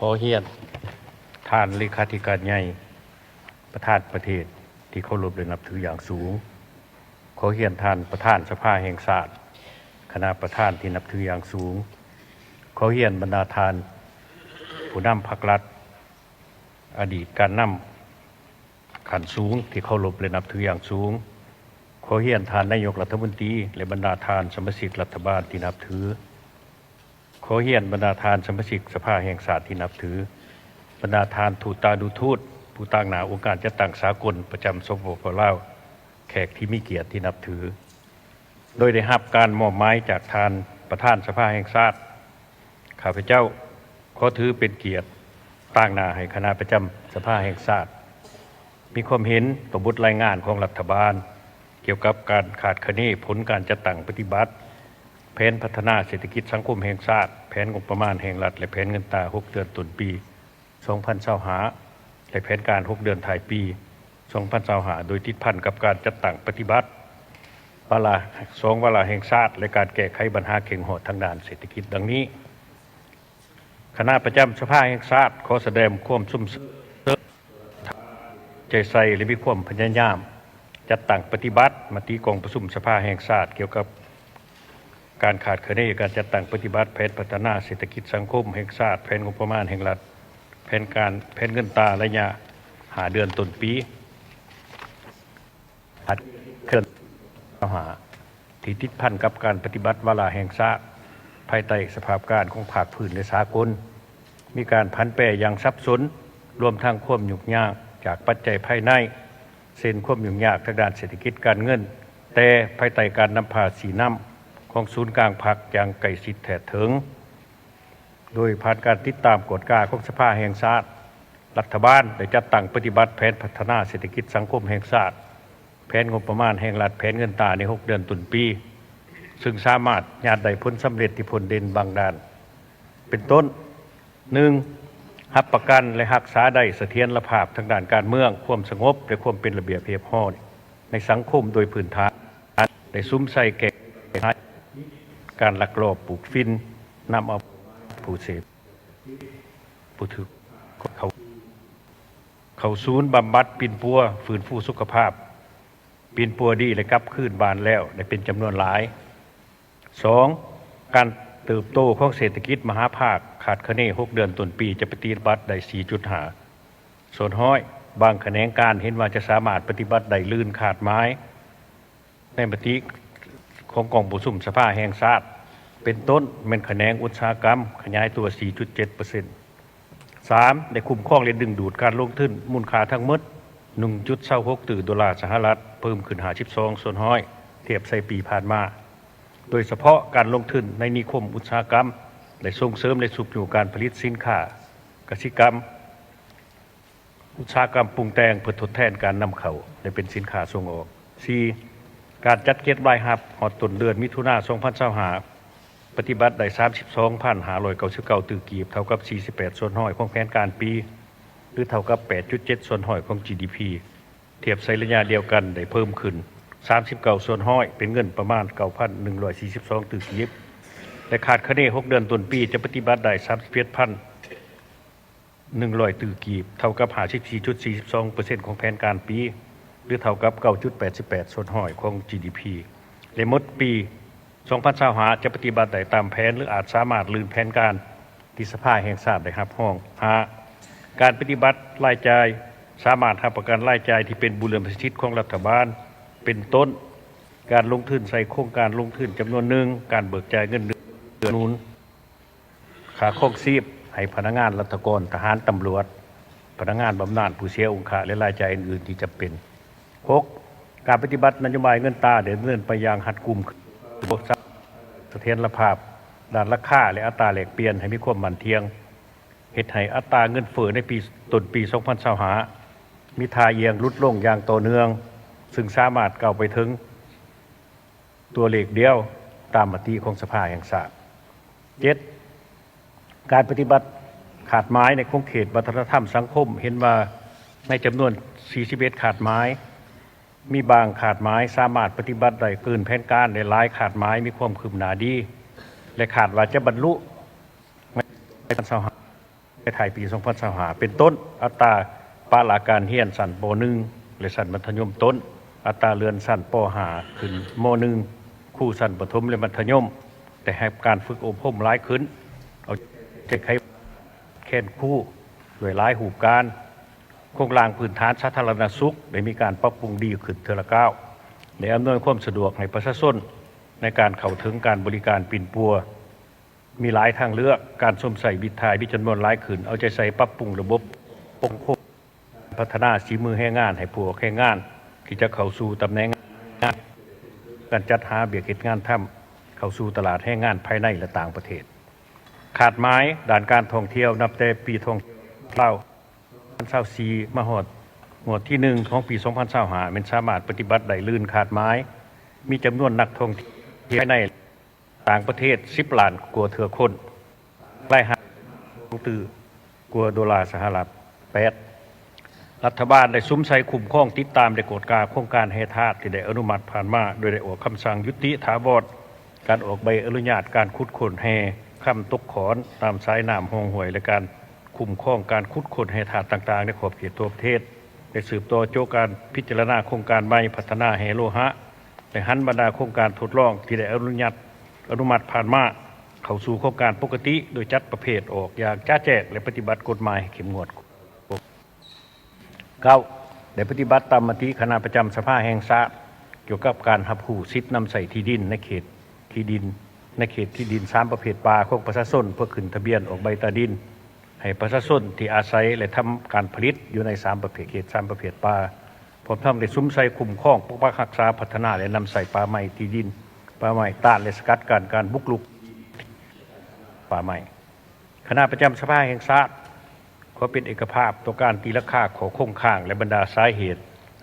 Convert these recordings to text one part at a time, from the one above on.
ຂໍຮຽນທ່ານເລຂາທິການໃຫຍ່ ປະທານປະເທດທີ່ເຄົາລົບ ແລະ ນັບຖືຢ່າງສູງ. ຂໍຮຽນທ່ານປະທານສະພາແຫ່ງຊາດ, ຄະນະປະທານທີ່ນັບຖືຢ່າງສູງ. ຂໍຮຽນບັນດາທ່ານຜູ້ນຳພັກລັດ, ອະດີດການນຳຂັ້ນສູງທີ່ເຄົາລົບ ແລະ ນັບຖືຢ່າງສູງ. ຂໍຮຽນທ່ານນາຍົກລັດຖະມົນຕີ ແລະ ບັນດາທ່ານສະມາຊິກລັດຖະບານທີ່ນັບຖື. ຂໍຮຽນບັນດາທ່ານສະມາຊິກສະພາແຫ່ງຊາດທີ່ນັບຖື, ບັນດາທ່ານທູຕານຸທູດ ຜູ້ຕາງໜ້າອົງການຈັດຕັ້ງສາກົນປະຈຳ ສປປ ລາວ, ແຂກທີ່ມີກຽດທີ່ນັບຖື. ໂດຍໄດ້ຮັບການມອບໝາຍຈາກທ່ານປະທານສະພາແຫ່ງຊາດ, ຂ້າພະເຈົ້າຂໍຖືເປັນກຽດຕາງໜ້າໃຫ້ຄະນະປະຈຳສະພາແຫ່ງຊາດ ມີຄວາມເຫັນຕໍ່ບົດລາຍງານຂອງລັດຖະບານ ກ່ຽວກັບການຄາດຄະເນຜົນການຈັດຕັ້ງປະຕິບັດແຜນພັດທະນາເສດຖະກິດສັງຄົມແຫ່ງຊາດ, ແຜນງົບປະມານແຫ່ງລັດ ແລະ ແຜນເງິນຕາຫົກເດືອນຕົ້ນປີສອງພັນຊາວຫ້າ ແລະ ແຜນການຫົກເດືອນທ້າຍປີສອງພັນຊາວຫ້າ ໂດຍຕິດພັນກັບການຈັດຕັ້ງປະຕິບັດວາລະ ສອງວາລະແຫ່ງຊາດ ແລະ ການແກ້ໄຂບັນຫາເຄັ່ງຮອດທາງດ້ານເສດຖະກິດ ດັ່ງນີ້. ຄະນະປະຈຳສະພາແຫ່ງຊາດ ຂໍສະແດງຄວາມຊົມເຊີຍ ໃຈໃສ່ ແລະ ມີຄວາມພະຍາຍາມຈັດຕັ້ງປະຕິບັດມະຕິກອງປະຊຸມສະພາແຫ່ງຊາດ ກ່ຽວກັບການຄາດຄະເນການຈັດຕັ້ງປະຕິບັດແຜນພັດທະນາເສດຖະກິດສັງຄົມແຫ່ງຊາດ, ແຜນງົບປະມານແຫ່ງລັດ, ແຜນການ, ແຜນເງິນຕາໄລຍະຫ້າເດືອນຕົ້ນປີ ເດືອນສິບສອງ ທີ່ຕິດພັນກັບການປະຕິບັດວາລະແຫ່ງຊາດ ພາຍໃຕ້ສະພາບການຂອງພາກພື້ນ ແລະ ສາກົນ, ມີການຜັນແປຢ່າງສັບສົນ, ລວມທັງຄວາມຫຍຸ້ງຍາກຈາກປັດໄຈພາຍໃນ, ເຊັ່ນ ຄວາມຫຍຸ້ງຍາກທາງດ້ານເສດຖະກິດການເງິນ, ແຕ່ພາຍໃຕ້ການນຳພາຊີ້ນຳຂອງສູນກາງພັກຢ່າງໃກ້ຊິດແທດເຖິງ. ໂດຍຜ່ານການຕິດຕາມກວດກາຂອງສະພາແຫ່ງຊາດ, ລັດຖະບານໄດ້ຈັດຕັ້ງປະຕິບັດແຜນພັດທະນາເສດຖະກິດສັງຄົມແຫ່ງຊາດ, ແຜນງົບປະມານແຫ່ງລັດ, ແຜນເງິນຕາໃນຫົກເດືອນຕົ້ນປີ, ເຊິ່ງສາມາດຍາດໄດ້ຜົນສຳເລັດທີ່ພົ້ນເດັ່ນບາງດ້ານ ເປັນຕົ້ນ, ໜຶ່ງ ຮັບປະກັນ ແລະ ຮັກສາໄດ້ສະຖຽນລະພາບທາງດ້ານການເມືອງ, ຄວາມສະຫງົບ ແລະ ຄວາມເປັນລະບຽບຮຽບຮ້ອຍໃນສັງຄົມໂດຍພື້ນຖານ ໄດ້ສຸມໃສ່ແກ້ໄຂການລັກລອບປູກຝິ່ນ, ນຳເອົາຜູ້ເສບ ຜູ້ຖືກເຂົ້າ ເຂົ້າສູນບຳບັດປິ່ນປົວ, ຟື້ນຟູສຸຂະພາບ, ປິ່ນປົວດີ ແລະ ກັບຄືນບ້ານແລ້ວໄດ້ເປັນຈຳນວນຫຼາຍ. ສອງ ການເຕີບໂຕຂອງເສດຖະກິດມະຫາພາກ ຄາດຄະເນຫົກເດືອນຕົ້ນປີຈະປະຕິບັດໄດ້ສີ່ຈຸດຫ້າສ່ວນຮ້ອຍ. ບາງຂະແໜງການເຫັນວ່າຈະສາມາດປະຕິບັດໄດ້ລື່ນຄາດໝາຍ ໃນມະຕິຂອງກອງປະຊຸມສະພາແຫ່ງຊາດ ເປັນຕົ້ນແມ່ນຂະແໜງອຸດສາຫະກຳຂະຫຍາຍຕົວສີ່ຈຸດເຈັດເປີເຊັນ. ສາມ ໄດ້ຄຸ້ມຄອງ ແລະ ດຶງດູດການລົງທຶນມູນຄ່າທັງໝົດໜຶ່ງຈຸດຊາວຫົກຕື້ໂດລາສະຫະລັດ ເພີ່ມຂຶ້ນຫ້າສິບສອງສ່ວນຮ້ອຍ ທຽບໃສ່ປີຜ່ານມາ, ໂດຍສະເພາະການລົງທຶນໃນນິຄົມອຸດສາຫະກຳ ໄດ້ສົ່ງເສີມ ແລະ ຊຸກຍູ້ການຜະລິດສິນຄ້າກະສິກຳ ອຸດສາຫະກຳປຸງແຕ່ງ ເພື່ອທົດແທນການນຳເຂົ້າ ແລະ ເປັນສິນຄ້າສົ່ງອອກ. ສີ່ ການຈັດເກັບລາຍຮັບຮອດຕົ້ນເດືອນມິຖຸນາ ສອງພັນຊາວຫ້າ ປະຕິບັດໄດ້ສາມສິບສອງພັນຫ້າຮ້ອຍເກົ້າສິບເກົ້າຕື້ກີບ ເທົ່າກັບສີ່ສິບແປດສ່ວນຮ້ອຍຂອງແຜນການປີ ຫຼື ເທົ່າກັບແປດຈຸດເຈັດສ່ວນຮ້ອຍຂອງ ຈີດີພີ ທຽບໃສ່ໄລຍະດຽວກັນໄດ້ເພີ່ມຂຶ້ນສາມສິບເກົ້າສ່ວນຮ້ອຍ ເປັນເງິນປະມານເກົ້າພັນໜຶ່ງຮ້ອຍສີ່ສິບສອງຕື້ກີບ ແລະ ຄາດຄະເນຫົກເດືອນຕົ້ນປີຈະປະຕິບັດໄດ້ສາມສິບເຈັດພັນ ໜຶ່ງຮ້ອຍຕື້ກີບ ເທົ່າກັບຫ້າສິບສີ່ຈຸດສີ່ສິບສອງເປີເຊັນຂອງແຜນການປີ ຫຼື ເທົ່າກັບເກົ້າຈຸດແປດສິບແປດສ່ວນຮ້ອຍຂອງ ຈີດີພີ ແລະ ໝົດປີສອງພັນຊາວຫ້າ ຈະປະຕິບັດໄດ້ຕາມແຜນ ຫຼື ອາດສາມາດລື່ນແຜນການທີ່ສະພາແຫ່ງຊາດໄດ້ຮັບຮອງ. ຫ້າ ການປະຕິບັດລາຍຈ່າຍ ສາມາດຮັບປະກັນລາຍຈ່າຍທີ່ເປັນບູລະມະສິດຂອງລັດຖະບານ ເປັນຕົ້ນ ການລົງທຶນໃສ່ໂຄງການລົງທຶນຈຳນວນໜຶ່ງ, ການເບີກຈ່າຍເງິນເດືອນໜູນ ຄ່າຄອງຊີບໃຫ້ພະນັກງານລັດຖະກອນ, ທະຫານ, ຕຳຫຼວດ, ພະນັກງານບຳນານຜູ້ເສຍອົງຄະ ແລະ ລາຍຈ່າຍອື່ນໆທີ່ຈຳເປັນ. ຫົກ ການປະຕິບັດນະໂຍບາຍເງິນຕາໄດ້ດຳເນີນໄປຢ່າງຮັດກຸມ, ສະຖຽນລະພາບດ້ານລາຄາ ແລະ ອັດຕາແລກປ່ຽນໃຫ້ມີຄວາມໝັ້ນທ່ຽງ, ເຮັດໃຫ້ອັດຕາເງິນເຟີ້ໃນປີ ຕົ້ນປີສອງພັນຊາວຫ້າ ມີທ່າອ່ຽງຫຼຸດລົງຢ່າງຕໍ່ເນື່ອງ, ຊຶ່ງສາມາດກ້າວໄປເຖິງ ຕົວເລກດຽວຕາມມະຕິຂອງສະພາແຫ່ງຊາດ. ເຈັດ ການປະຕິບັດຂາດໝາຍໃນຂົງເຂດວັດທະນະທຳສັງຄົມ ເຫັນວ່າໃນຈຳນວນສີ່ສິບເອັດຂາດໝາຍ ມີບາງຂາດໝາຍສາມາດປະຕິບັດໄດ້ເກີນແຜນການ ແລະ ຫຼາຍຂາດໝາຍມີຄວາມຄືບໜ້າດີ ແລະ ຄາດວ່າຈະບັນລຸໃນປີສອງພັນຊາວຫ້າ. ໃນທ້າຍປີສອງພັນຊາວຫ້າ ເປັນຕົ້ນ ອັດຕາປະລະການຮຽນຊັ້ນ ປໍໜຶ່ງ ແລະ ຊັ້ນມັດທະຍົມຕົ້ນ, ອັດຕາເລື່ອນຊັ້ນ ປໍຫ້າ ຂຶ້ນ ມໍໜຶ່ງ, ຄູຊັ້ນປະຖົມ ແລະ ມັດທະຍົມ ໄດ້ຮັບການຝຶກອົບຮົມຫຼາຍຂຶ້ນ, ເອົາໃຈໃສ່ແຄນຄູດ້ວຍຫຼາຍຮູບການ. ໂຄງລ່າງພື້ນຖານສາທາລະນະສຸກໄດ້ມີການປັບປຸງດີຂຶ້ນເທື່ອລະກ້າວ, ໄດ້ອຳນວຍຄວາມສະດວກໃຫ້ປະຊາຊົນໃນການເຂົ້າເຖິງການບໍລິການປິ່ນປົວ ມີຫຼາຍທາງເລືອກ, ການຊົມໃຊ້ວິດຖ່າຍມີຈຳນວນຫຼາຍຂຶ້ນ, ເອົາໃຈໃສ່ປັບປຸງລະບົບປົກຄອງ, ພັດທະນາສີມືແຮງງານໃຫ້ຜູ້ອອກແຮງງານທີ່ຈະເຂົ້າສູ່ຕຳແໜ່ງງານ, ການຈັດຫາວຽກເຮັດງານທຳເຂົ້າສູ່ຕະຫຼາດແຮງງານພາຍໃນ ແລະ ຕ່າງປະເທດ. ຄາດໝາຍດ້ານການທ່ອງທ່ຽວ ນັບແຕ່ປີທ່ອງທ່ຽວລາວ ສອງພັນຊາວສີ່ ມາຮອດງວດທີໜຶ່ງຂອງປີສອງພັນຊາວຫ້າ ແມ່ນສາມາດປະຕິບັດໄດ້ລື່ນຄາດໝາຍ, ມີຈຳນວນນັກທ່ອງທ່ຽວພາຍໃນ ຕ່າງປະເທດ ສິບລ້ານກວ່າເທື່ອຄົນ, ລາຍຮັບຕື້ກວ່າໂດລາສະຫະລັດ. ແປດ ລັດຖະບານໄດ້ສຸມໃສ່ຄຸ້ມຄອງ, ຕິດຕາມ ແລະ ກວດກາໂຄງການແຮ່ທາດທີ່ໄດ້ອະນຸມັດຜ່ານມາ, ໂດຍໄດ້ອອກຄຳສັ່ງຍຸຕິຖາວອນການອອກໃບອະນຸຍາດການຂຸດຄົ້ນແຮ່ຄຳຕົກຂອນຕາມສາຍນ້ຳ, ຮ່ອງຫ້ວຍ ແລະ ການຄຸ້ມຄອງການຂຸດຄົ້ນແຮ່ທາດຕ່າງໆໃນຂອບເຂດທົ່ວປະເທດ, ໄດ້ສືບຕໍ່ໂຈະການພິຈາລະນາໂຄງການໃໝ່ພັດທະນາແຮ່ໂລຫະ ແລະ ຫັນບັນດາໂຄງການທົດລອງທີ່ໄດ້ອະນຸຍາດ ອະນຸມັດຜ່ານມາ ເຂົ້າສູ່ໂຄງການປົກກະຕິ ໂດຍຈັດປະເພດອອກຢ່າງຈະແຈ້ງ ແລະ ປະຕິບັດກົດໝາຍໃຫ້ເຂັ້ມງວດ. ເກົ້າ ໄດ້ປະຕິບັດຕາມມະຕິຄະນະປະຈຳສະພາແຫ່ງຊາດ ກ່ຽວກັບການຮັບຮູ້ສິດນຳໃຊ້ທີ່ດິນໃນເຂດທີ່ດິນ ໃນເຂດທີ່ດິນສາມປະເພດປ່າຂອງປະຊາຊົນ ເພື່ອຂຶ້ນທະບຽນອອກໃບຕາດິນ ໃຫ້ປະຊາຊົນທີ່ອາໄສ ແລະ ທຳການຜະລິດຢູ່ໃນສາມປະເພດ ເຂດສາມປະເພດປ່າ, ພ້ອມທັງໄດ້ສຸມໃສ່ຄຸ້ມຄອງ, ປົກປັກຮັກສາ, ພັດທະນາ ແລະ ນຳໃຊ້ປ່າໄມ້, ທີ່ດິນປ່າໄມ້, ຕ້ານ ແລະ ສະກັດກັ້ນການບຸກລຸກປ່າໄມ້. ຄະນະປະຈຳສະພາແຫ່ງຊາດ ຂໍເປັນເອກະພາບຕໍ່ການຕີລາຄາຂໍ້ຄົງຄ້າງ ແລະ ບັນດາສາເຫດ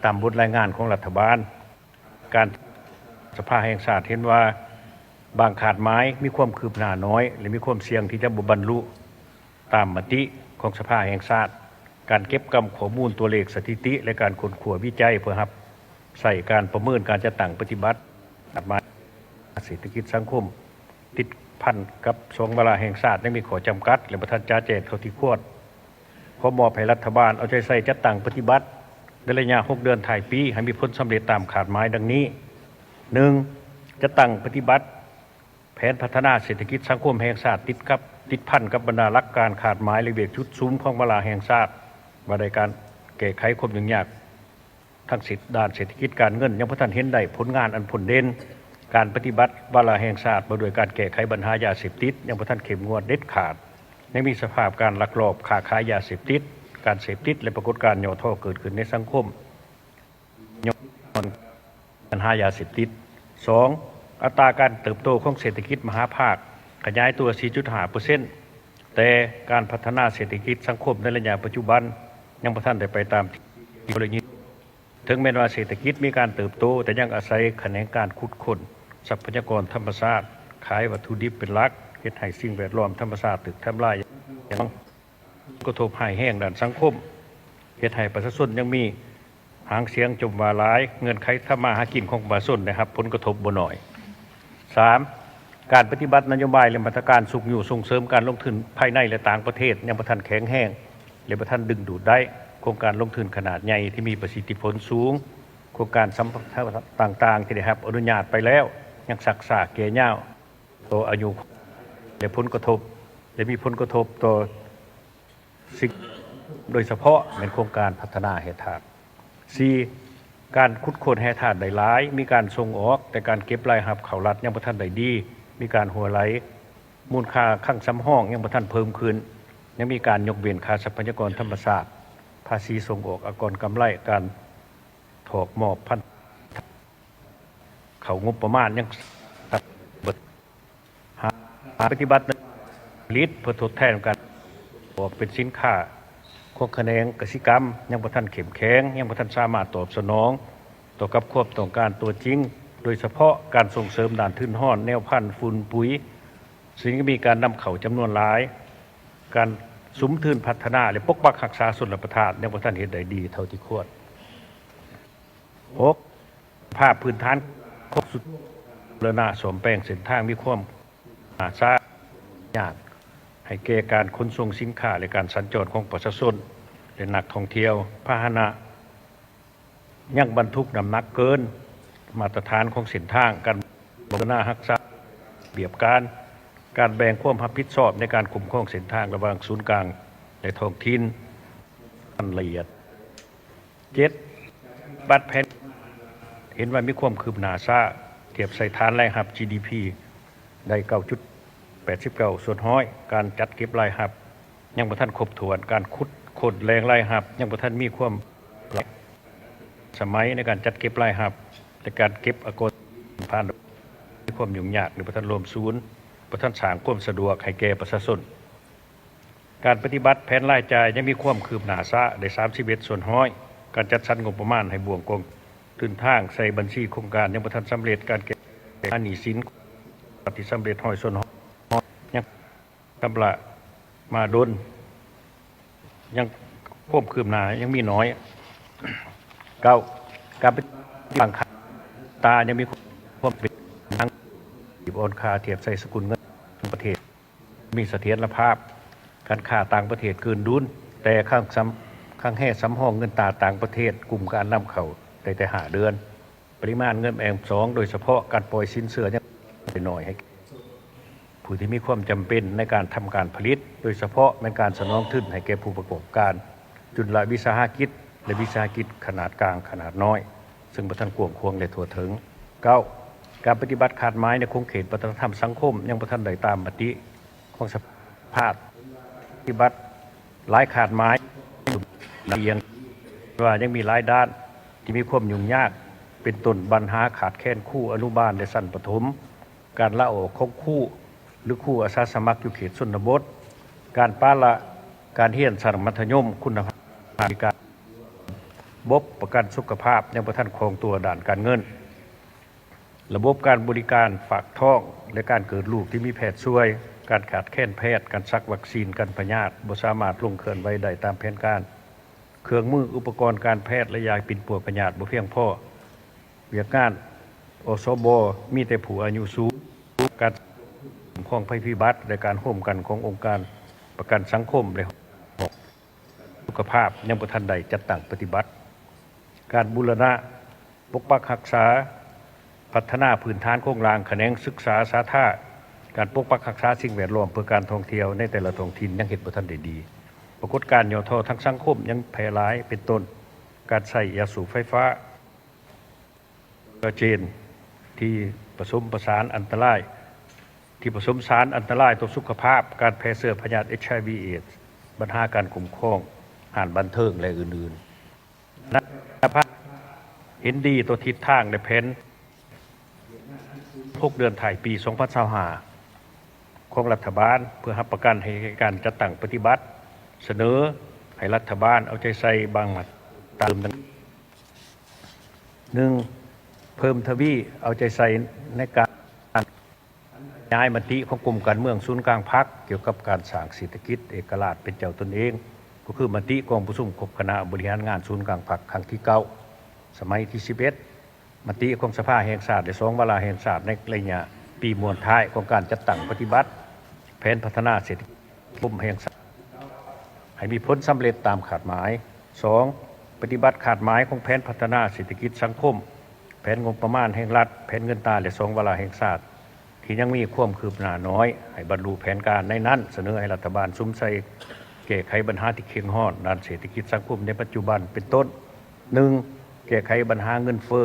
ຕາມບົດລາຍງານຂອງລັດຖະບານ. ການສະພາແຫ່ງຊາດເຫັນວ່າ ບາງຄາດໝາຍມີຄວາມຄືບໜ້ານ້ອຍ ແລະ ມີຄວາມສ່ຽງທີ່ຈະບໍ່ບັນລຸຕາມມະຕິຂອງສະພາແຫ່ງຊາດ. ການເກັບກຳຂໍ້ມູນຕົວເລກສະຖິຕິ ແລະ ການຄົ້ນຄວ້າວິໄຈເພື່ອຮັບໃຊ້ການປະເມີນການຈັດຕັ້ງປະຕິບັດ ມາດຕາເສດຖະກິດສັງຄົມ ຕິດພັນກັບສອງວາລະແຫ່ງຊາດ ຍັງມີຂໍ້ຈຳກັດ ແລະ ບໍ່ທັນຈະແຈ້ງເທົ່າທີ່ຄວນ. ຂໍມອບໃຫ້ລັດຖະບານເອົາໃຈໃສ່ຈັດຕັ້ງປະຕິບັດໃນໄລຍະຫົກເດືອນທ້າຍປີ ໃຫ້ມີຜົນສຳເລັດຕາມຄາດໝາຍດັ່ງນີ້: ໜຶ່ງ ຈັດຕັ້ງປະຕິບັດແຜນພັດທະນາເສດຖະກິດສັງຄົມແຫ່ງຊາດ ຕິດກັບ ຕິດພັນກັບບັນດາຫຼັກການຄາດໝາຍ ແລະ ວຽກຈຸດສຸມຂອງວາລະແຫ່ງຊາດ ວ່າດ້ວຍການແກ້ໄຂຄວາມຫຍຸ້ງຍາກ ທາງເສດ ດ້ານເສດຖະກິດການເງິນ ຍັງບໍ່ທັນເຫັນໄດ້ຜົນງານອັນພົ້ນເດັ່ນ. ການປະຕິບັດວາລະແຫ່ງຊາດວ່າດ້ວຍການແກ້ໄຂບັນຫາຢາເສບຕິດ ຍັງບໍ່ທັນເຂັ້ມງວດເດັດຂາດ, ຍັງມີສະພາບການລັກລອບຄ້າຂາຍຢາເສບຕິດ, ການເສບຕິດ ແລະ ປາກົດການຫຍໍ້ທໍ້ເກີດຂຶ້ນໃນສັງຄົມຍ້ອນບັນຫາຢາເສບຕິດ. ສອງ ອັດຕາການເຕີບໂຕຂອງເສດຖະກິດມະຫາພາກຂະຫຍາຍຕົວ ສີ່ຈຸດຫ້າເປີເຊັນ ແຕ່ການພັດທະນາເສດຖະກິດສັງຄົມໃນໄລຍະປັດຈຸບັນຍັງບໍ່ທັນໄດ້ໄປຕາມທີ່ ເຖິງແມ່ນວ່າເສດຖະກິດມີການເຕີບໂຕ, ແຕ່ຍັງອາໄສຂະແໜງການຂຸດຄົ້ນຊັບພະຍາກອນທຳມະຊາດ, ຂາຍວັດຖຸດິບເປັນຫຼັກ, ເຮັດໃຫ້ສິ່ງແວດລ້ອມທຳມະຊາດຖືກທຳລາຍຢ່າງກະທົບຮ້າຍແຮງດ້ານສັງຄົມ, ເຮັດໃຫ້ປະຊາຊົນຍັງມີຫາງສຽງຈົ່ມວ່າຫຼາຍ, ເງື່ອນໄຂທຳມາຫາກິນຂອງປະຊາຊົນໄດ້ຮັບຜົນກະທົບບໍ່ໜ້ອຍ. ສາມ ການປະຕິບັດນະໂຍບາຍ ແລະ ມາດຕະການຊຸກຍູ້ສົ່ງເສີມການລົງທຶນພາຍໃນ ແລະ ຕ່າງປະເທດຍັງບໍ່ທັນແຂງແຮງ ແລະ ບໍ່ທັນດຶງດູດໄດ້ໂຄງການລົງທຶນຂະໜາດໃຫຍ່ທີ່ມີປະສິດທິຜົນສູງ. ໂຄງການສຳປະທານຕ່າງໆທີ່ໄດ້ຮັບອະນຸຍາດໄປແລ້ວ ຍັງຊັກຊ້າແກ່ຍາວຕໍ່ອາຍຸ ແລະ ຜົນກະທົບ ແລະ ມີຜົນກະທົບຕໍ່ ສິ່ງ ໂດຍສະເພາະແມ່ນໂຄງການພັດທະນາແຮ່ທາດ. ສີ່ ການຂຸດຄົ້ນແຮ່ທາດໄດ້ຫຼາຍ, ມີການສົ່ງອອກ, ແຕ່ການເກັບລາຍຮັບເຂົ້າລັດຍັງບໍ່ທັນໄດ້ດີ, ມີການຮົ່ວໄຫຼ, ມູນຄ່າຄັງສຳຮອງຍັງບໍ່ທັນເພີ່ມຂຶ້ນ, ຍັງມີການຍົກເວັ້ນຄ່າຊັບພະຍາກອນທຳມະຊາດ, ພາສີສົ່ງອອກ, ອາກອນກຳໄລ, ການຖອກມອບພັນ ເຂົ້າງົບປະມານຍັງ ຫ້າ ປະຕິບັດຜະລິດເພື່ອທົດແທນການອອກເປັນສິນຄ້າຂອງຂະແໜງກະສິກຳຍັງບໍ່ທັນເຂັ້ມແຂງ, ຍັງບໍ່ທັນສາມາດຕອບສະໜອງຕໍ່ກັບຄວາມຕ້ອງການຕົວຈິງ, ໂດຍສະເພາະການສົ່ງເສີມດ້ານທຶນຮອນ, ແນວພັນ, ຝຸ່ນ, ປຸຍ, ຊຶ່ງມີການນຳເຂົ້າຈຳນວນຫຼາຍ, ການສຸມທຶນພັດທະນາ ແລະ ປົກປັກຮັກສາຊົນລະປະທານຍັງບໍ່ທັນເຮັດໄດ້ດີເທົ່າທີ່ຄວນ. ຫົກ ສະພາບພື້ນຖານຂອງສຸດ ບູລະນະສ້ອມແປງເສັ້ນທາງມີຄວາມລ່າຊ້າຍາກ. ໃຫ້ແກ່ການຂົນສົ່ງສິນຄ້າ ແລະ ການສັນຈອນຂອງປະຊາຊົນ ແລະ ນັກທ່ອງທ່ຽວ. ພາຫະນະຍັງບັນທຸກນ້ຳໜັກເກີນມາດຕະຖານຂອງເສັ້ນທາງ, ການບູລະນະຮັກສາລະບຽບການ, ການແບ່ງຄວາມຮັບຜິດຊອບໃນການຄຸ້ມຄອງເສັ້ນທາງລະຫວ່າງສູນກາງ ແລະ ທ້ອງຖິ່ນ ອັນລະອຽດ. ເຈັດ ບັດແຜນເຫັນວ່າມີຄວາມຄືບໜ້າຊ້າ ທຽບໃສ່ຖານລາຍຮັບ ຈີດີພີ ໄດ້ ເກົ້າຈຸດແປດສິບເກົ້າສ່ວນຮ້ອຍ. ການຈັດເກັບລາຍຮັບຍັງບໍ່ທັນຄົບຖ້ວນ, ການຂຸດຄົ້ນແຫຼ່ງລາຍຮັບຍັງບໍ່ທັນມີຄວາມທັນສະໄໝໃນການຈັດເກັບລາຍຮັບ ແລະ ການເກັບອາກອນຜ່ານມີຄວາມຫຍຸ້ງຍາກ ຫຼື ບໍ່ທັນລວມສູນ, ບໍ່ທັນສ້າງຄວາມສະດວກໃຫ້ແກ່ປະຊາຊົນ. ການປະຕິບັດແຜນລາຍຈ່າຍຍັງມີຄວາມຄືບໜ້າຊ້າໄດ້ ສາມສິບເອັດສ່ວນຮ້ອຍ. ການຈັດສັນງົບປະມານໃຫ້ບ່ວງກອງທຶນທາງໃສ່ບັນຊີໂຄງການຍັງບໍ່ທັນສຳເລັດ, ການແກ້ໄຂບັນຫາໜີ້ສິນທີ່ສຳເລັດ ຮ້ອຍສ່ວນຮ້ອຍ ຍັງຊຳລະມາດົນ, ຍັງຄວາມຄືບໜ້າຍັງມີໜ້ອຍ. ເກົ້າ ການປະຕິບັດບາງຄັ້ງຕາຍັງມີຄວາມເປັນທາງທີ່ອ່ອນຄ່າທຽບໃສ່ສະກຸນເງິນປະເທດ ມີສະຖຽນລະພາບ. ການຄ້າຕ່າງປະເທດເກີນດຸນ, ແຕ່ຄັງສຳ ຄັງແຮສຳຮອງເງິນຕາຕ່າງປະເທດກຸ່ມການນຳເຂົ້າໄດ້ແຕ່ຫ້າເດືອນ. ປະລິມານເງິນແອບສອງ ໂດຍສະເພາະການປ່ອຍສິນເຊື່ອຍັງໄດ້ໜ້ອຍໃຫ້ຜູ້ທີ່ມີຄວາມຈຳເປັນໃນການທຳການຜະລິດ, ໂດຍສະເພາະແມ່ນການສະໜອງທຶນໃຫ້ແກ່ຜູ້ປະກອບການຈຸລະວິສາຫະກິດ ແລະ ວິສາຫະກິດຂະໜາດກາງ, ຂະໜາດນ້ອຍ, ເຊິ່ງບໍ່ທັນກວ້າງຂວາງ ແລະ ທົ່ວເຖິງ. ເກົ້າ ການປະຕິບັດຄາດໝາຍໃນຂົງເຂດວັດທະນະທຳສັງຄົມຍັງບໍ່ທັນໄດ້ຕາມມະຕິຂອງສະພາ. ປະຕິບັດຫຼາຍຄາດໝາຍລະອຽງວ່າຍັງມີຫຼາຍດ້ານທີ່ມີຄວາມຫຍຸ້ງຍາກ, ເປັນຕົ້ນບັນຫາຂາດແຄນຄູອະນຸບານ ແລະ ຊັ້ນປະຖົມ, ການລາອອກຂອງຄູ ຫຼື ຄູອາສາສະໝັກຢູ່ເຂດຊົນນະບົດ, ການປະລະການຮຽນຊັ້ນມັດທະຍົມຄຸນນະພາບ, ການ ລະບົບປະກັນສຸຂະພາບຍັງບໍ່ທັນຄ່ອງຕົວດ້ານການເງິນ, ລະບົບການບໍລິການຝາກທ້ອງ ແລະ ການເກີດລູກທີ່ມີແພດຊ່ວຍ, ການຂາດແຄນແພດ, ການສັກວັກຊີນກັນພະຍາດ, ບໍ່ສາມາດລົງເຄື່ອນໄຫວໄດ້ຕາມແຜນການ, ເຄື່ອງມືອຸປະກອນການແພດ ແລະ ຢາປິ່ນປົວພະຍາດບໍ່ພຽງພໍ, ວຽກງານ ອສບ ມີແຕ່ຜູ້ອາຍຸສູງ, ການຄຸ້ມຄອງໄພພິບັດ ແລະ ການໂຮມກັນຂອງອົງການປະກັນສັງຄົມ ແລະ ຫ້ອງ ສຸຂະພາບຍັງບໍ່ທັນໄດ້ຈັດຕັ້ງປະຕິບັດ. ການບູລະນະປົກປັກຮັກສາ, ພັດທະນາພື້ນຖານໂຄງລ່າງຂະແໜງສຶກສາສາທາ, ການປົກປັກຮັກສາສິ່ງແວດລ້ອມເພື່ອການທ່ອງທ່ຽວໃນແຕ່ລະທ້ອງຖິ່ນຍັງເຮັດບໍ່ທັນໄດ້ດີ. ປາກົດການຫຍໍ້ທໍ້ທາງສັງຄົມຍັງແຜ່ຫຼາຍ, ເປັນຕົ້ນ ການໃຊ້ຢາສູບໄຟຟ້າ, ເຈນທີ່ປະສົມປະສານອັນຕະລາຍ ທີ່ປະສົມສານອັນຕະລາຍຕໍ່ສຸຂະພາບ, ການແຜ່ເຊື້ອພະຍາດ ເອັດໄອວີ ເອດ, ບັນຫາການຄຸ້ມຄອງຮ້ານບັນເທີງ ແລະ ອື່ນໆ. ຄະນະສະພາເຫັນດີຕໍ່ທິດທາງ ແລະ ແຜນຫົກເດືອນທ້າຍປີສອງພັນຊາວຫ້າ ຂອງລັດຖະບານ ເພື່ອຮັບປະກັນໃຫ້ການຈັດຕັ້ງປະຕິບັດ, ສະເໜີໃຫ້ລັດຖະບານເອົາໃຈໃສ່ບາງມາດຕາເພີ່ມ. ໜຶ່ງ ເພີ່ມທະວີເອົາໃຈໃສ່ໃນການຂະຫຍາຍມະຕິຂອງກົມການເມືອງສູນກາງພັກ ກ່ຽວກັບການສ້າງເສດຖະກິດເອກະລາດເປັນເຈົ້າຕົນເອງ, ກໍຄືມະຕິກອງປະຊຸມຄົບຄະນະບໍລິຫານງານສູນກາງພັກຄັ້ງທີເກົ້າ ສະໄໝທີສິບເອັດ, ມະຕິຂອງສະພາແຫ່ງຊາດ ແລະ ສອງວາລະແຫ່ງຊາດ ໃນໄລຍະປີມ້ວນທ້າຍຂອງການຈັດຕັ້ງປະຕິບັດແຜນພັດທະນາເສດຖະກິດ ກົມແຫ່ງຊາດ ໃຫ້ມີຜົນສຳເລັດຕາມຄາດໝາຍ. ສອງ ປະຕິບັດຄາດໝາຍຂອງແຜນພັດທະນາເສດຖະກິດສັງຄົມ, ແຜນງົບປະມານແຫ່ງລັດ, ແຜນເງິນຕາ ແລະ ສອງວາລະແຫ່ງຊາດ ທີ່ຍັງມີຄວາມຄືບໜ້າໜ້ອຍ ໃຫ້ບັນລຸແຜນການໃນນັ້ນ, ສະເໜີໃຫ້ລັດຖະບານສຸມໃສ່ແກ້ໄຂບັນຫາທີ່ເຄັ່ງຮ້ອນດ້ານເສດຖະກິດສັງຄົມໃນປັດຈຸບັນ ເປັນຕົ້ນ ໜຶ່ງ ແກ້ໄຂບັນຫາເງິນເຟີ້,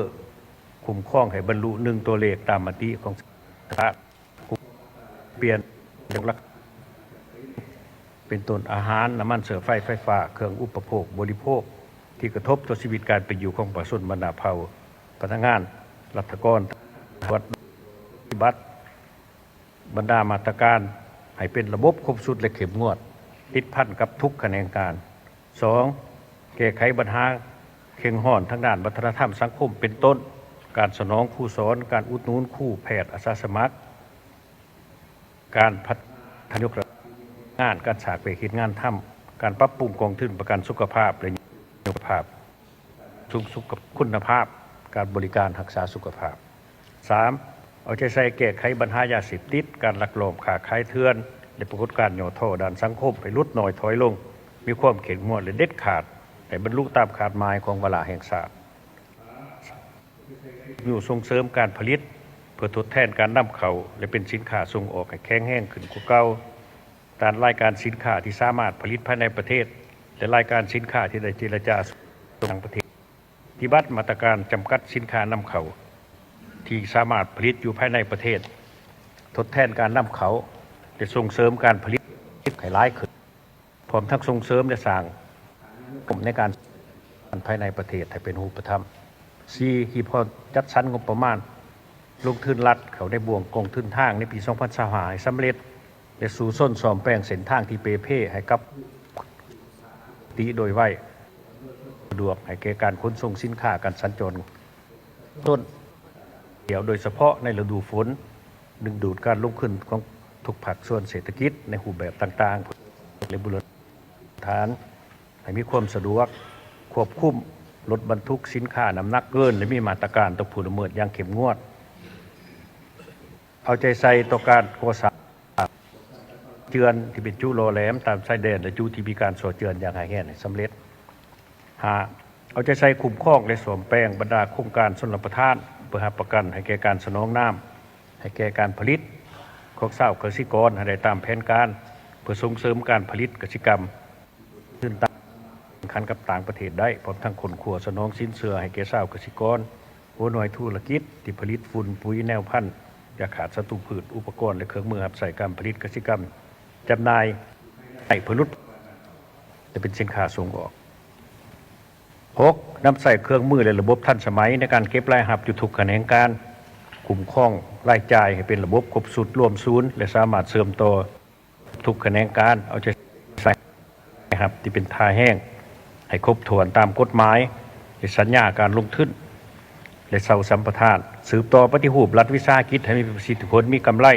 ຄຸ້ມຄອງໃຫ້ບັນລຸໜຶ່ງຕົວເລກຕາມມະຕິຂອງສະພາ, ປ່ຽນເລື່ອງລາຄາ ເປັນຕົ້ນອາຫານ, ນ້ຳມັນເຊື້ອໄຟ, ໄຟຟ້າ, ເຄື່ອງອຸປະໂພກບໍລິໂພກ ທີ່ກະທົບຕໍ່ຊີວິດການເປັນຢູ່ຂອງປະຊາຊົນ, ບັນດາເຜົ່າ, ພະນັກງານ, ລັດຖະກອນ, ປະຕິບັດບັນດາມາດຕະການໃຫ້ເປັນລະບົບຄົບຊຸດ ແລະ ເຂັ້ມງວດ, ຕິດພັນກັບທຸກຂະແໜງການ. ສອງ ແກ້ໄຂບັນຫາເຄັ່ງຮ້ອນທາງດ້ານວັດທະນະທຳສັງຄົມ ເປັນຕົ້ນ ການສະໜອງຄູສອນ, ການອຸດໜູນຄູ, ແພດ, ອາສາສະໝັກ, ການພັດທະນາຍົກລະດັບງານ, ການສ້າງວຽກເຮັດງານທຳ, ການປັບປຸງກອງທຶນປະກັນສຸຂະພາບ ແລະ ສຸຂະພາບ, ສູງສຸດຄຸນນະພາບການບໍລິການຮັກສາສຸຂະພາບ. ສາມ ເອົາໃຈໃສ່ແກ້ໄຂບັນຫາຢາເສບຕິດ, ການລັກລອບຄ້າຂາຍເຖື່ອນ, ປາກົດການຫຍໍ້ທໍ້ດ້ານສັງຄົມໃຫ້ຫຼຸດໜ້ອຍຖອຍລົງ, ມີຄວາມເຂັ້ມງວດ ແລະ ເດັດຂາດໃຫ້ບັນລຸຕາມຄາດໝາຍຂອງວາລະແຫ່ງຊາດ. ຢູ່ສົ່ງເສີມການຜະລິດເພື່ອທົດແທນການນຳເຂົ້າ ແລະ ເປັນສິນຄ້າສົ່ງອອກໃຫ້ແຂງແຮງຂຶ້ນກວ່າເກົ່າ. ດ້ານລາຍການສິນຄ້າທີ່ສາມາດຜະລິດພາຍໃນປະເທດ ແລະ ລາຍການສິນຄ້າທີ່ໄດ້ເຈລະຈາສົ່ງອອກຕ່າງປະເທດ. ປະຕິບັດມາດຕະການຈຳກັດສິນຄ້ານຳເຂົ້າທີ່ສາມາດຜະລິດຢູ່ພາຍໃນປະເທດ, ທົດແທນການນຳເຂົ້າ ແລະ ສົ່ງເສີມການຜະລິດໃຫ້ຫຼາຍຂຶ້ນ, ພ້ອມທັງສົ່ງເສີມ ແລະ ສ້າງໃນການ ພາຍໃນປະເທດໃຫ້ເປັນຮູບປະທຳ. ສີ່, ຮີບຮ້ອນຈັດສັນງົບປະມານລົງທຶນລັດເຂົ້າໃນບ່ວງກອງທຶນທາງໃນປີສອງພັນຊາວຫ້າໃຫ້ສຳເລັດ ແລະ ສູ້ຊົນສ້ອມແປງເສັ້ນທາງທີ່ເປ່ເພໃຫ້ກັບ ຕິໂດຍໄວ, ສະດວກໃຫ້ແກ່ການຂົນສົ່ງສິນຄ້າ, ການສັນຈອນ, ຕົ້ນທ່ຽວໂດຍສະເພາະໃນລະດູຝົນ, ດຶງດູດການລົງທຶນຂອງທຸກພາກສ່ວນເສດຖະກິດໃນຮູບແບບຕ່າງໆ ແລະ ບູລະນະຖານໃຫ້ມີຄວາມສະດວກ, ຄວບຄຸມລົດບັນທຸກສິນຄ້ານ້ຳໜັກເກີນ ແລະ ມີມາດຕະການຕໍ່ຜູ້ລະເມີດຢ່າງເຂັ້ມງວດ. ເອົາໃຈໃສ່ຕໍ່ການກໍ່ສ້າງເຈື່ອນທີ່ເປັນຈຸຫຼໍ່ແຫຼມຕາມຊາຍແດນ ແລະ ຈຸທີ່ມີການສໍ້ເຈື່ອນຢ່າງຮ້າຍແຮງໃຫ້ສຳເລັດ. ຫ້າ, ເອົາໃຈໃສ່ຄຸ້ມຄອງ ແລະ ສ້ອມແປງບັນດາໂຄງການຊົນລະປະທານ ເພື່ອຮັບປະກັນໃຫ້ແກ່ການສະໜອງນ້ຳ ໃຫ້ແກ່ການຜະລິດຂອງຊາວກະສິກອນໃຫ້ໄດ້ຕາມແຜນການ ເພື່ອສົ່ງເສີມການຜະລິດກະສິກຳ ຂຶ້ນຕາມແຂ່ງຂັນກັບຕ່າງປະເທດໄດ້, ພ້ອມທັງຄົ້ນຄວ້າສະໜອງສິນເຊື່ອໃຫ້ແກ່ຊາວກະສິກອນ, ຫົວໜ່ວຍທຸລະກິດທີ່ຜະລິດຝຸ່ນ, ປຸ໋ຍ, ແນວພັນ, ຢາຂ້າສັດຕູພືດ, ອຸປະກອນ ແລະ ເຄື່ອງມືຮັບໃຊ້ການຜະລິດກະສິກຳ, ຈຳໜ່າຍໃຫ້ຜະລິດ ແລະ ເປັນສິນຄ້າສົ່ງອອກ. ຫົກ, ນຳໃຊ້ເຄື່ອງມື ແລະ ລະບົບທັນສະໄໝໃນການເກັບລາຍຮັບຢູ່ທຸກຂະແໜງການ, ຄຸ້ມຄອງລາຍຈ່າຍໃຫ້ເປັນລະບົບຄົບຊຸດລວມສູນ ແລະ ສາມາດເຊື່ອມຕໍ່ ທຸກຂະແໜງການເອົາໃຈໃສ່ຮັບທີ່ເປັນທ່າແຮງໃຫ້ຄົບຖ້ວນຕາມກົດໝາຍ ແລະ ສັນຍາການລົງທຶນ ແລະ ເຊົ່າສຳປະທານ, ສືບຕໍ່ປະຕິຮູບລັດວິສາຫະກິດໃຫ້ມີປະສິດທິຜົນ, ມີກຳໄລ,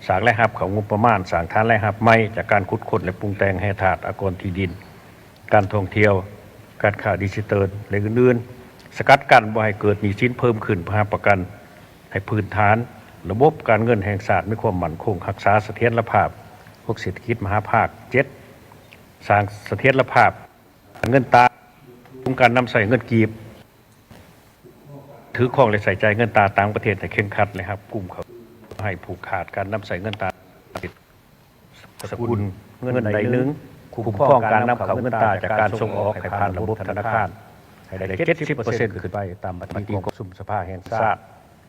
ສ້າງລາຍຮັບເຂົ້າງົບປະມານ, ສ້າງຖານລາຍຮັບໃໝ່ຈາກການຂຸດຄົ້ນ ແລະ ປຸງແຕ່ງແຮ່ທາດ, ອາກອນທີ່ດິນ, ການທ່ອງທ່ຽວ, ການຄ້າດິຈິຕອນ ແລະ ອື່ນໆ, ສະກັດກັ້ນບໍ່ໃຫ້ເກີດໜີ້ສິນເພີ່ມຂຶ້ນ ເພື່ອຮັບປະກັນ ໃຫ້ພື້ນຖານລະບົບການເງິນແຫ່ງຊາດມີຄວາມໝັ້ນຄົງ, ຮັກສາສະຖຽນລະພາບຂອງເສດຖະກິດມະຫາພາກ. ເຈັດ, ສ້າງສະຖຽນລະພາບເງິນຕາ, ຄຸມການນຳໃຊ້ເງິນກີບ, ຖືຄອງ ແລະ ໃຊ້ຈ່າຍເງິນຕາຕ່າງປະເທດໃຫ້ເຄັ່ງຄັດ ແລະ ຮັບກຸມເຂົ້າໃຫ້ຜູກຂາດການນຳໃຊ້ເງິນຕາ ສະກຸນເງິນໃດໜຶ່ງ, ຄຸ້ມຄອງການນຳເຂົ້າເງິນຕາຈາກການສົ່ງອອກໃຫ້ຜ່ານລະບົບທະນາຄານໃຫ້ໄດ້ເຈັດສິບເປີເຊັນຂຶ້ນໄປ ຕາມມະຕິກອງປະຊຸມສະພາແຫ່ງຊາດ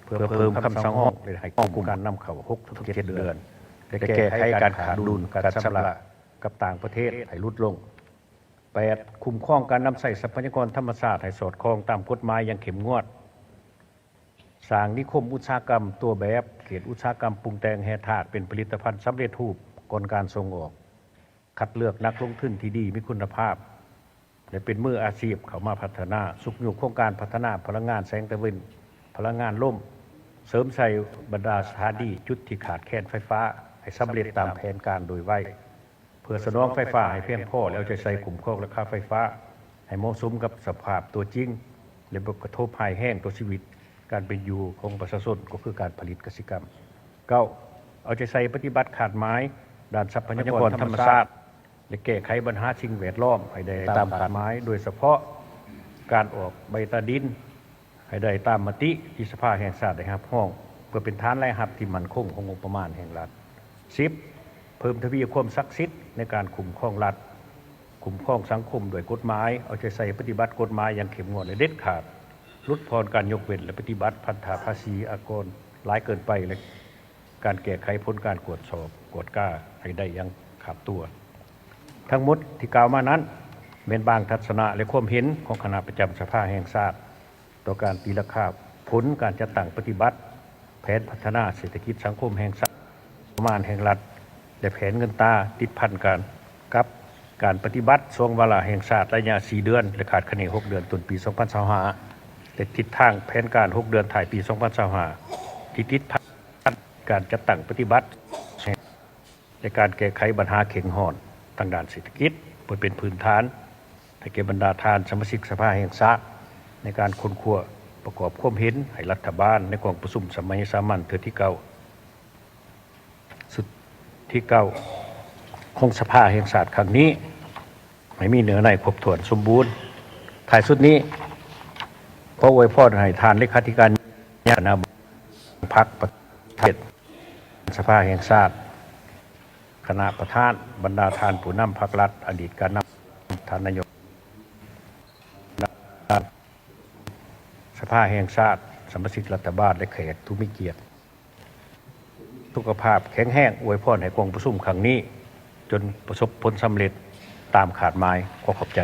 ເພື່ອເພີ່ມຄຳສັ່ງຮອງ ແລະ ໃຫ້ຄຸ້ມຄອງການນຳເຂົ້າຫົກເຖິງເຈັດເດືອນ ແລະ ແກ້ໄຂການຂາດດຸນການຊຳລະກັບຕ່າງປະເທດໃຫ້ຫຼຸດລົງ. ແປດ, ຄຸ້ມຄອງການນຳໃຊ້ຊັບພະຍາກອນທຳມະຊາດໃຫ້ສອດຄ່ອງຕາມກົດໝາຍຢ່າງເຂັ້ມງວດ. ສ້າງນິຄົມອຸດສາຫະກຳຕົວແບບ, ເຂດອຸດສາຫະກຳປຸງແຕ່ງແຮ່ທາດເປັນຜະລິດຕະພັນສຳເລັດຮູບກ່ອນການສົ່ງອອກ. ຄັດເລືອກນັກລົງທຶນທີ່ດີ, ມີຄຸນນະພາບ ແລະ ເປັນມືອາຊີບເຂົ້າມາພັດທະນາ. ຊຸກຍູ້ໂຄງການພັດທະນາພະລັງງານແສງຕາເວັນ, ພະລັງງານລົມ, ເສີມໃສ່ບັນດາສະຖານີຈຸດທີ່ຂາດແຄນໄຟຟ້າໃຫ້ສຳເລັດຕາມແຜນການໂດຍໄວ. ເພື່ອສະໜອງໄຟຟ້າໃຫ້ພຽງພໍ ແລະ ເອົາໃຈໃສ່ຄຸ້ມຄອງລາຄາໄຟຟ້າໃຫ້ເໝາະສົມກັບສະພາບຕົວຈິງ ແລະ ບໍ່ກະທົບຮ້າຍແຮງຕໍ່ຊີວິດການເປັນຢູ່ຂອງປະຊາຊົນ ກໍຄືການຜະລິດກະສິກຳ. ເກົ້າ, ເອົາໃຈໃສ່ປະຕິບັດຄາດໝາຍດ້ານຊັບພະຍາກອນທຳມະຊາດ ແລະ ແກ້ໄຂບັນຫາສິ່ງແວດລ້ອມໃຫ້ໄດ້ຕາມຄາດໝາຍ, ໂດຍສະເພາະການອອກໃບຕາດິນ ໃຫ້ໄດ້ຕາມມະຕິທີ່ສະພາແຫ່ງຊາດໄດ້ຮັບຮອງ ເພື່ອເປັນຖານລາຍຮັບທີ່ໝັ້ນຄົງຂອງງົບປະມານແຫ່ງລັດ. ສິບ, ເພີ່ມທະວີຄວາມສັກສິດໃນການຄຸ້ມຄອງລັດ, ຄຸ້ມຄອງສັງຄົມດ້ວຍກົດໝາຍ, ເອົາໃຈໃສ່ປະຕິບັດກົດໝາຍຢ່າງເຂັ້ມງວດ ແລະ ເດັດຂາດ, ຫຼຸດຜ່ອນການຍົກເວັ້ນ ແລະ ປະຕິບັດພັນທະພາສີອາກອນຫຼາຍເກີນໄປ ແລະ ການແກ້ໄຂຜົນການກວດສອບກວດກາໃຫ້ໄດ້ຢ່າງຂາດຕົວ. ທັງໝົດທີ່ກ່າວມານັ້ນ ແມ່ນບາງທັດສະນະ ແລະ ຄວາມເຫັນຂອງຄະນະປະຈຳສະພາແຫ່ງຊາດ ຕໍ່ການຕີລາຄາຜົນການຈັດຕັ້ງປະຕິບັດແຜນພັດທະນາເສດຖະກິດສັງຄົມແຫ່ງຊາດ, ງົບປະມານແຫ່ງລັດ ແລະ ແຜນເງິນຕາ ຕິດພັນກັນກັບການປະຕິບັດສອງວາລະແຫ່ງຊາດໄລຍະສີ່ເດືອນ ແລະ ຄາດຄະເນຫົກເດືອນຕົ້ນປີສອງພັນຊາວຫ້າ ແລະ ທິດທາງແຜນການຫົກເດືອນທ້າຍປີສອງພັນຊາວຫ້າ ທີ່ຕິດພັນ ການຈັດຕັ້ງປະຕິບັດ ແລະ ການແກ້ໄຂບັນຫາເຄັ່ງຮ້ອນທາງດ້ານເສດຖະກິດ ເພື່ອເປັນພື້ນຖານໃຫ້ແກ່ບັນດາທ່ານສະມາຊິກສະພາແຫ່ງຊາດ ໃນການຄົ້ນຄວ້າປະກອບຄວາມເຫັນໃຫ້ລັດຖະບານໃນກອງປະຊຸມສະໄໝສາມັນເທື່ອທີເກົ້າ ຊຸດທີເກົ້າ ຂອງສະພາແຫ່ງຊາດຄັ້ງນີ້ ໃຫ້ມີເນື້ອໃນຄົບຖ້ວນສົມບູນ. ທ້າຍສຸດນີ້ ຂໍອວຍພອນໃຫ້ທ່ານເລຂາທິການຄະນະພັກປະເທດ ສະພາແຫ່ງຊາດ, ຄະນະປະທານ, ບັນດາທ່ານຜູ້ນຳພັກລັດ, ອະດີດການນຳ, ທ່ານນາຍົກ ສະພາແຫ່ງຊາດ, ສະມາຊິກລັດຖະບານ ແລະ ແຂກຜູ້ມີກຽດ ສຸຂະພາບແຂງແຮງ, ອວຍພອນໃຫ້ກອງປະຊຸມຄັ້ງນີ້ຈົນປະສົບຜົນສຳເລັດຕາມຄາດໝາຍ. ຂໍຂອບໃຈ.